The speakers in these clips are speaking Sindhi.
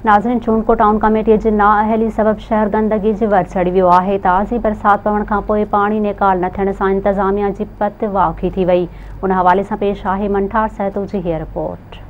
ناظرين چونڊڪو ٽائون ڪميٽي جي نااهلي سبب شهر گندگي جي ور چڙهي ويو آهي، تازي برسات پوڻ کانپوء پاڻي نيڪال نه ٿيڻ سان انتظاميا جي پت واکي ٿي وئي، ان حوالي سان پيش آهي منٺار سهتو جي هيء رپورٽ.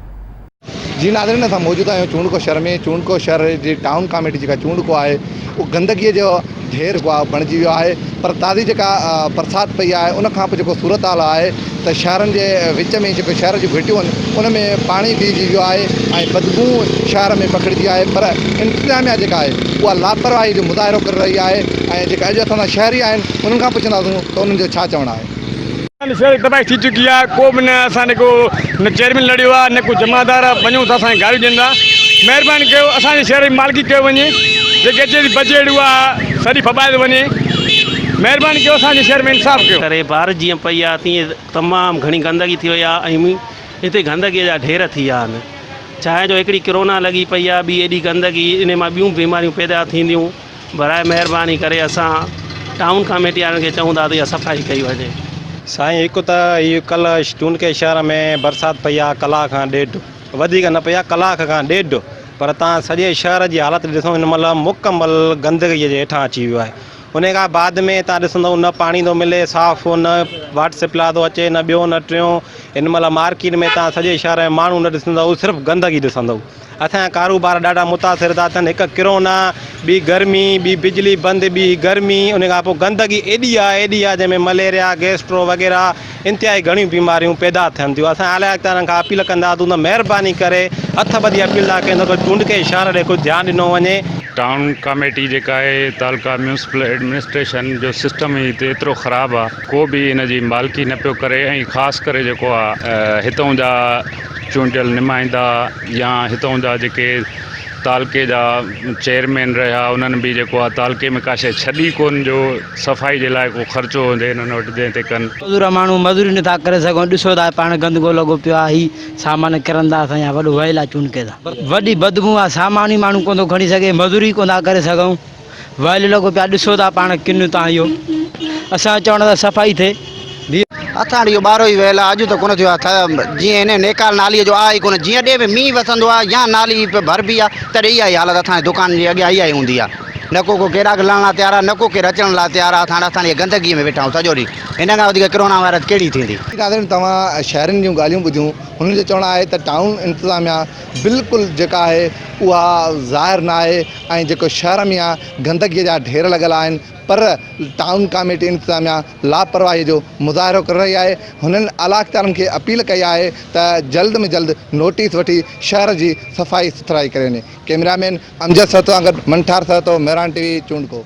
جي ناظرين اسان موجود آهيون چونڊڪو شهر ۾ چونڊڪو شهر جي ٽائون ڪاميٽي جيڪا چونڊڪو آهي اهو گندگي جو ڍير بڻجي ويو آهي پر تازي جيڪا برسات پئي آهي ان کان پوء جيڪو صورتحال آهي ته شهرن جي وچ ۾ جيڪو شهر جون گهٽيون آهن ان ۾ پاڻي بيهجي ويو آهي ۽ بدبوء شهر ۾ پکڙجي آهي پر انتظاميا جيڪا آهي اها لاپرواهي جو مظاهرو ڪري رهي آهي ۽ جيڪا اڄ اسان سان شهري آهن انهن کان پڇنداسون ته انهن جو ڇا چوڻ آهي. اسان جي شهر جي تباهي ٿي چڪي آهي ڪو به نه اسان ڏي ڪو نه چيئرمين لڙيو آهي نه ڪو جمعدار آهي وڃون ٿا اسان کي گاريون ڏين ٿا مهرباني ڪيو اسان جي شهر جي مالڪي ڪيو وڃي جيڪي اچي ٿي بجيٽ اها سڄي ڦٻائي ٿو وڃي مهرباني ڪيو اسان جي شهر ۾ انصاف ڪيو. ڪري بارش جيئن پئي آهي تيئن تمام گهڻي گندگي ٿي وئي آهي ۽ هتي گندگي جا ڍير ٿي ويا آهن ڇاهي جو هڪڙي ڪرونا لڳي پئي آهي ٻي ايڏي گندگي انهي مان ٻيون بيماريون پيدا ٿينديون براء مهرباني ڪري اسان ٽائون ڪاميٽي وارن کي چئون ٿا ته اها صفائي ڪئي وڃي. سائين هڪ ته هي ڪلهه چونڊڪي شهر ۾ برسات پئي آ ڪلاڪ کان ڏيڍ وڌيڪ نه پئي آ ڪلاڪ کان ڏيڍ پر تان سڄي شهر جي حالت ڏسو هن مهل مڪمل گندگي جي هيٺان اچي ويو آهي ان کان بعد ۾ تان ڏسندو نه پاڻي ٿو ملي صاف نه واٽر سپلاء ٿو اچي نه ٻيو نه ٽيون هن مهل مارڪيٽ ۾ تان سڄي شهر ۾ ماڻهو نه ڏسندو صرف گندگي ڏسندو. اسان جا ڪاروبار ڏاڍا متاثر ٿا ٿين هڪ ڪرونا ٻي گرمي ٻي بجلي بند ٻي گرمي ان کان پوء گندگي ايڏي آهي ايڏي آهي جنهن ۾ مليريا گيسٽرو وغيره انتهائي گهڻيون بيماريون پيدا ٿين ٿيون اسان اعليٰ اختيارن کان اپيل ڪنداسون ته مهرباني ڪري هٿ ٻڌي اپيل ٿا ڪيون ته چونڊڪي شهر ڏي ڪجهه ڌيان ڏنو وڃي. ٽائون ڪاميٽي جيڪا آهي تعلقه ميونسپل ايڊمنسٽريشن جو سسٽم ئي هتي ايترو خراب آهي ڪو به ان جي مالڪي نه پيو ڪري ۽ خاص ڪري جيڪو آهي هتئون جا چونڊيل نمائندا يا هتئون جا جيڪي تعلقي جا چيئرمين رهيا انهن به جيڪو آهي تعلقي ۾ ڪا شيء ڇڏي ڪونه جو صفائي جي لاء ڪو خرچو هجي انهن وٽ جنهن تي ڪن. مزور ماڻهو مزوري نٿا ڪري سگهون ڏسو ٿا پاڻ گندگو لڳو پيو آهي هي سامان ڪرندا اسان جا وڏو ويل آهي چونڪي سان وڏي بدبو آهي سامان ئي ماڻهو ڪونه ٿو کڻي سگهي مزوري ڪونه ٿا ڪري سگهون. ويل لڳو پيا ڏسو ٿا پاڻ ڪن تان اهو اسان جو چوڻ ته صفائي ٿئي. اسان ڏي اهو ٻارهو ئي ويل آهي اڄ ته ڪونه ٿيو آهي ٿ جيئن هن نيڪال ناليء جو آهي ئي ڪونه جيئن ڏي ۾ مينهن وسندو آهي يا نالي ڀربي آهي تڏهن اها ئي حالت اسان جي دڪان جي اڳيان اها ئي هوندي آهي نه ڪو ڪو ڪيڏا لهڻ لاء تيار آهي نه ڪو ڪير اچڻ لاء تيار آهي اسان اسان گندگيء ۾ ويٺا آهيون سڄو ڏينهن هن کان وڌيڪ ڪرونا وائرس ڪهڙي ٿيندي. ناظرين توهان شهرين جون ڳالهيون ٻڌيون هنن جو چوڻ آهي ته ٽائون انتظاميا بلڪل جيڪا آهي اها ظاهر نه آهي ۽ جيڪو شهر ۾ آ گندگي جا ڍير لڳل آهن پر ٽائون ڪاميٽي انتظاميا لاپرواهي جو مظاهرو ڪري رهي آهي هنن اعليٰ اختيارن کي اپيل ڪئي آهي ته جلد ۾ جلد نوٽيس وٺي شهر جي صفائي سٿرائي ڪري وڃي ڪئميرا مين امجد سهتو سان گڏ منٺار سهتو مهراڻ ٽي وي چونڊڪو.